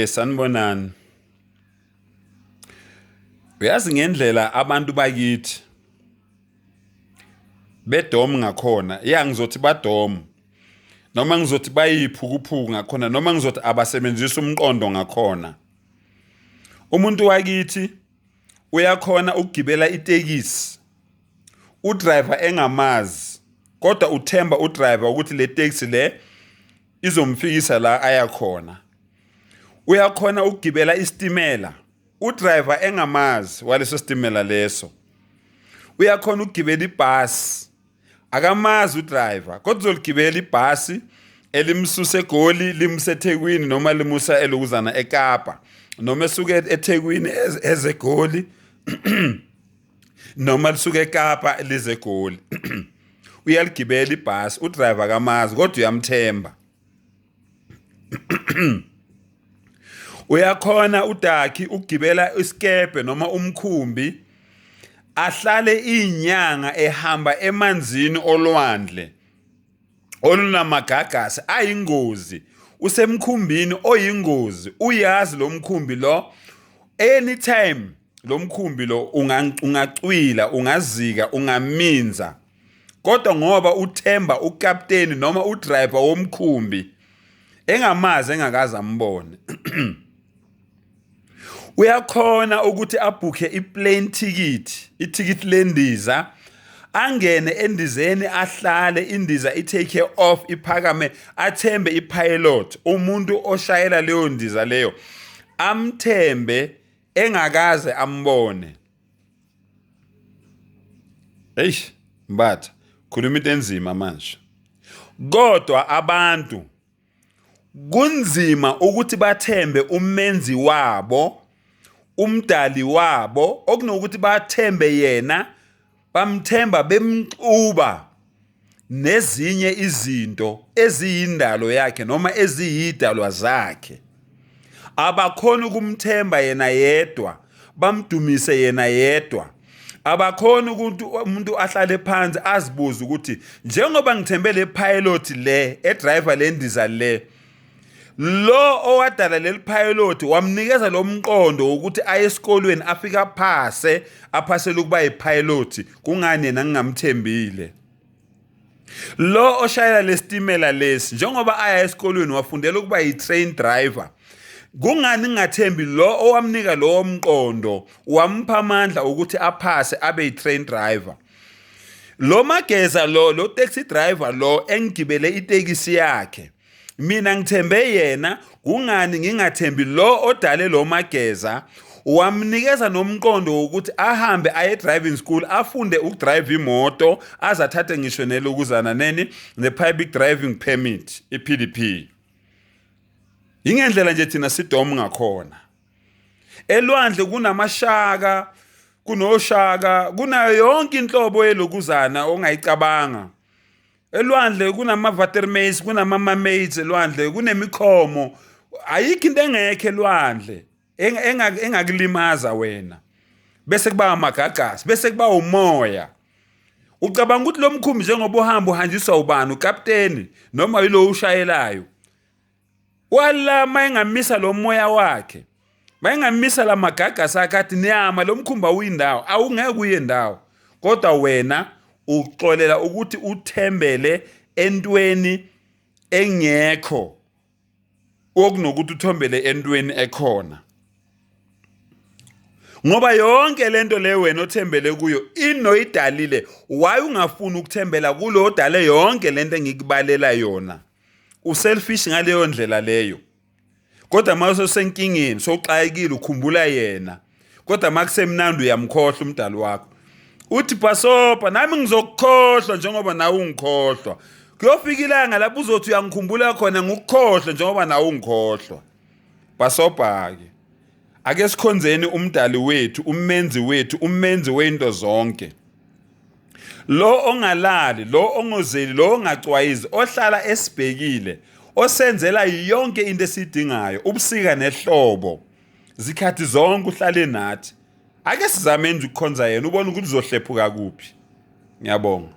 Sanibonani. Uyazi ngendlela abantu bakithi bedom ngakhona, ya ngizothi badom noma ngizothi bayiphukuphuku ngakhona noma ngizothi abasebenzisa umqondo ngakhona. Umuntu wakithi uyakhona ukugibela itekisi udriver engamazi kodwa uthemba udriver ukuthi le taxi le izomfikisa la aya khona. Uyakhona ukugibela isitimela udriver engamazi waleso sitimela leso. Uyakhona ukugibela ibhasi akamazi udriver kodwa uzoligibela ibhasi elimsusa eGoli limuse eThekwini noma limusa elokuzana eKapa noma esuke eThekwini eze eGoli noma lisuke eKapa lize eGoli. Uyaligibela ibhasi udriver akamazi kodwa uyamthemba. Uyakhona udakhi ukugibela isikebhe noma umkhumbi ahlale inyanga ehamba emanzini olwandle olunamagagasi ayingozi. Usemkhumbini oyingozi, uyazi lo mkhumbi lo anytime lo mkhumbi lo ungacwila, ungazika, ungaminza, kodwa ngoba uthemba ukapteni noma udriver womkhumbi engamazi engakaze ambone uyakhona ukuthi abhukhe i-plane ticket, ithikithi lendiza, angene endizeni ahlale indiza i-take off iphakame, athembe i-pilot, umuntu oshayela leyo ndiza leyo, amthembe engakaze ambone. Eish Mbatha, khuluma into enzima manje. Kodwa abantu kunzima ukuthi bathembe umenzi wabo, umdali wabo, okunokuthi bathembe yena, bamthemba bemxuba nezinye izinto eziyindalo yakhe noma eziyidalwa zakhe. Abakhona ukumthemba yena yedwa, bamdumise yena yedwa. Abakhona ukuthi umuntu ahlale phansi azibuze ukuthi njengoba ngithembe le pilot le edriver le ndiza le, lo owadala leli pilot wamnikeza lo mqondo wokuthi aye esikolweni afike aphase, aphasele ukuba yipilot, kungani yena ngingamthembile? Lo oshayela lesitimela lesi njengoba aya esikolweni wafundela ukuba yi-train driver, kungani ngingathembi lo owamnika lowo mqondo wampha amandla ukuthi aphase abe yi-train driver? Lo mageza lo, lo taxi driver lo engigibele itekisi yakhe, mina ngithembe yena, kungani ngingathembi lo odale lo mageza wamnikeza nomqondo wokuthi ahambe aye driving school afunde ukudrive imoto aze athathe ngisho nelokuzana neni ne-public driving permit, i-PDP. Yingendlela nje thina sidom ngakhona. Elwandle kunamashaka, kunoshaka, kunayo yonke inhlobo yelokuzana ongayicabanga. Elwandle kunama-watermays, kunama-mermaids elwandle, kunemikhomo. Ayikho into engekho elwandle engakulimaza wena. Bese kuba amagagasi, bese kuba umoya. Ucabanga ukuthi lo mkhumbi njengoba uhamba uhanjiswa ubani, ukapteni noma yilo ushayelayo? Wala mayengamisa lo moya wakhe, mayengamisa la magagasi akhe athi niyama, lo mkhumbi awuyindawo, awungeke uye ndawo. Kodwa wena uxolela ukuthi uthembele entweni engekho okunokuthi uthembele entweni ekhona. Ngoba yonke lento le wena othembele kuyo inoyidalile, why ungafuni ukuthembela kulo odale yonke lento engikubalela yona? Uselfish ngaleyo ndlela leyo. Kodwa uma usesenkingeni sowuxakekile ukhumbula yena, kodwa uma kusemnandi uyamkhohlwa umdali wakho. Uthi bhasobha nami ngizokukhohlwa njengoba nawe ungikhohlwa. Kuyofika ilanga lapho uzothi uyangikhumbula khona ngikukhohlwe njengoba nawe ungikhohlwa. Bhasobha-ke. Ake sikhonzeni umdali wethu, umenzi wethu, umenzi wento zonke. Lo ongalali, lo ongozeli, lo ongacwayizi, ohlala esibhekile, osenzela yonke into esiyidingayo, ubusika nehlobo, zikhathi zonke uhlale nathi. Ake sizame nje ukukhonza yena, ubone ukuthi uzohlephuka kuphi. Ngiyabonga.